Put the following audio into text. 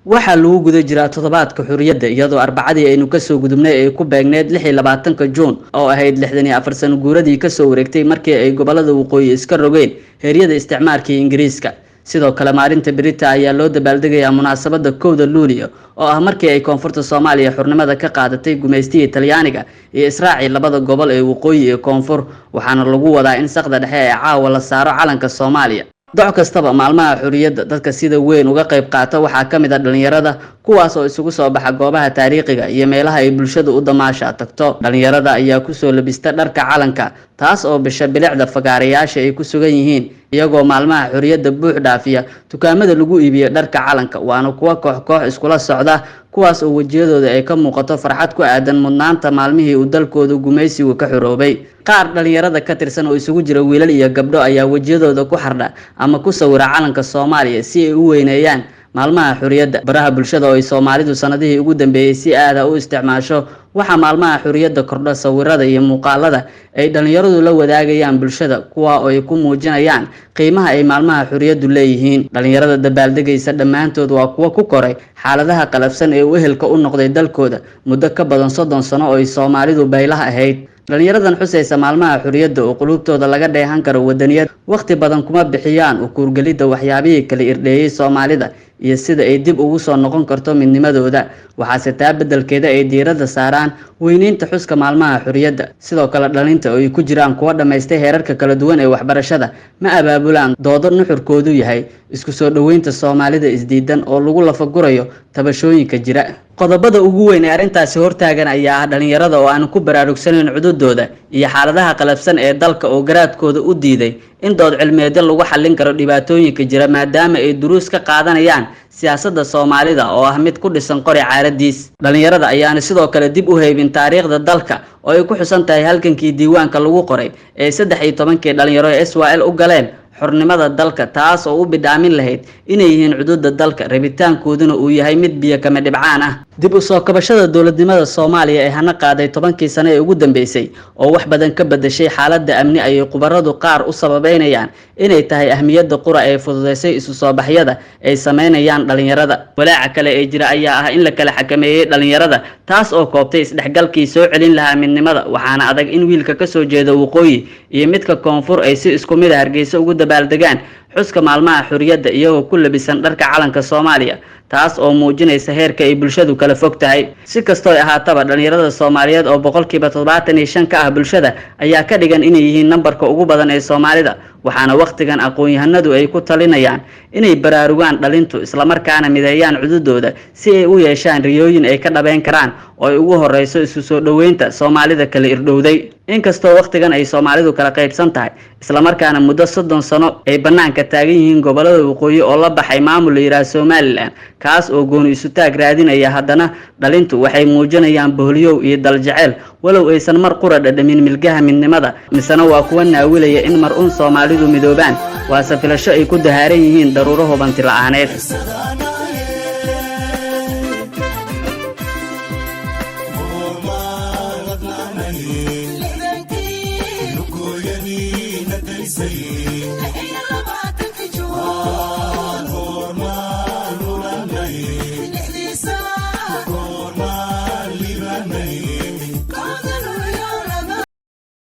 Waxaa lagu guda jiraa toddobaadka xurriyadda, iyadoo Arbacadii aynu kasoo gudubnay ay ku beegneyd 26-ka Juun, oo ahayd 64 sano guuradii kasoo wareegtay markii ay gobolada waqooyi iska rogeen heeryada isticmaarkii Ingiriiska. Sidoo kale, maalinta berita ayaa loo dabaaldegayaa munaasabada 1-da Luuliyo, oo ah markii ay koonfurta Soomaaliya xurnimada ka qaadatay gumaystihii Talyaaniga iyo israacii labada gobol ee waqooyi iyo koonfur. Waxaana lagu wadaa in saqda dhexe ee caawa la saaro calanka Soomaaliya. Doc kastaba, maalmaha xurriyadda dadka sida weyn uga qayb qaata waxaa ka mid ah dhalinyarada, kuwaas oo isugu soo baxa goobaha taariikhiga iyo meelaha ay bulshadu u damaasha tagto. Dhalinyarada ayaa kusoo labista dharka calanka, taas oo bisha bilicda fagaarayaasha ay ku sugan yihiin, iyagoo maalmaha xurriyadda buux dhaafiya dukaamada lagu iibiyo dharka calanka. Waana kuwa koox koox iskula socda, kuwaas oo wejiyadooda ay ka muuqato farxad ku aadan mudnaanta maalmihii uu dalkooda gumaysigu ka xoroobay. Qaar dhalinyarada ka tirsan oo isugu jira wiilal iyo gabdho ayaa wejiyadooda ku xardha ama ku sawira calanka Soomaaliya si ay u weyneeyaan maalmaha xurriyadda. Baraha bulshada oo ay Soomaalidu sanadihii ugu dambeeyey si aada u isticmaasho, waxaa maalmaha xurriyadda kordha sawirada iyo muuqaalada ay dhalinyaradu la wadaagayaan bulshada, kuwa oo ay ku muujinayaan qiimaha ay maalmaha xurriyaddu leeyihiin. Dhalinyarada dabaaldegaysa dhammaantood waa kuwa ku koray xaaladaha qalafsan ee u ehelka u noqday dalkooda muddo ka badan 30 sano oo ay Soomaalidu baylaha ahayd. Dhalinyaradan xusaysa maalmaha xurriyadda, oo quluubtooda laga dheehan karo wadaniyad, wakhti badan kuma bixiyaan u kuurgelidda waxyaabihii kala irdheeyey Soomaalida iyo sida ay dib ugu soo noqon karto midnimadooda. Waxaase taa beddelkeeda ay diiradda saaraan weyneynta xuska maalmaha xurriyadda. Sidoo kale, dhalinta oo ay ku jiraan kuwa dhammaystay heerarka kala duwan ee waxbarashada ma abaabulaan doodo nuxurkoodu yahay isku soo dhoweynta Soomaalida isdiidan oo lagu lafagurayo tabashooyinka jira. Qodobada ugu weyn ee arrintaasi hortaagan ayaa ah dhalinyarada oo aan ku baraarugsanayn cududooda iyo xaaladaha qalafsan ee dalka, oo garaadkooda u diiday in dood cilmiyeedyo lagu xallin karo dhibaatooyinka jira, maadaama ay duruus ka qaadanayaan siyaasadda Soomaalida oo ah mid ku dhisan qori caaradiis. Dhalinyarada ayaana sidoo kale dib u heybin taariikhda dalka, oo ay ku xusan tahay halgankii diiwaanka lagu qoray ee 13-kii dhalinyaro ee SYL u galeen xornimada dalka, taas oo u bidhaamin lahayd inay yihiin cududa dalka, rabitaankooduna uu yahay mid biyo kama dhibcaan ah. Dib u soo kabashada dowladnimada Soomaaliya ee hana qaaday 10-kii sano ee ugu dambeysay, oo wax badan ka bedeshay xaaladda amni, ayay khubaradu qaar u sababeynayaan inay tahay ahmiyadda qura ee fududeysay isu soo baxyada ay sameynayaan dhalinyarada. Walaaca kale ee jira ayaa ah in la kala xakameeyey dhalinyarada, taas oo koobtay isdhexgalkii soo celin lahaa midnimada. Waxaana adag in wiilka kasoo jeeda waqooyi iyo midka koonfur ay si isku mid ah Hargeysa ugu dabaaldegaan xuska maalmaha xurriyadda, iyagoo ku labisan dharka calanka Soomaaliya, taas oo muujinaysa heerka ay bulshadu kala fog tahay. Si kastoo ay ahaataba, dhalinyarada Soomaaliyeed oo 75% ka ah bulshada ayaa ka dhigan inay yihiin nambarka ugu badan ee Soomaalida. Waxaana wakhtigan aqoon-yahanadu ay ku talinayaan inay baraarugaan dhalintu, islamarkaana mideeyaan cududooda si ay u yeeshaan riyooyin ay ka dhabeyn karaan, oo ay ugu horeyso isu soo dhoweynta Soomaalida kala irdhowday. Inkastoo wakhtigan ay Soomaalidu kala qaybsan tahay, islamarkaana muddo 30 sano ay bannaanka taagan yihiin gobolada waqooyi oo la baxay maamul la yidhaah Somaliland, kaas oo gooni isutaag raadinaya, haddana dhalintu waxay muujinayaan boholiyow iyo daljeceel, walow aysan mar qura dhadhamin milgaha midnimada. Misena waa kuwa naawilaya in mar un Soomaalidu midoobaan, waase filasho ay ku dahaaran yihiin daruuro hubanti la-aaneed.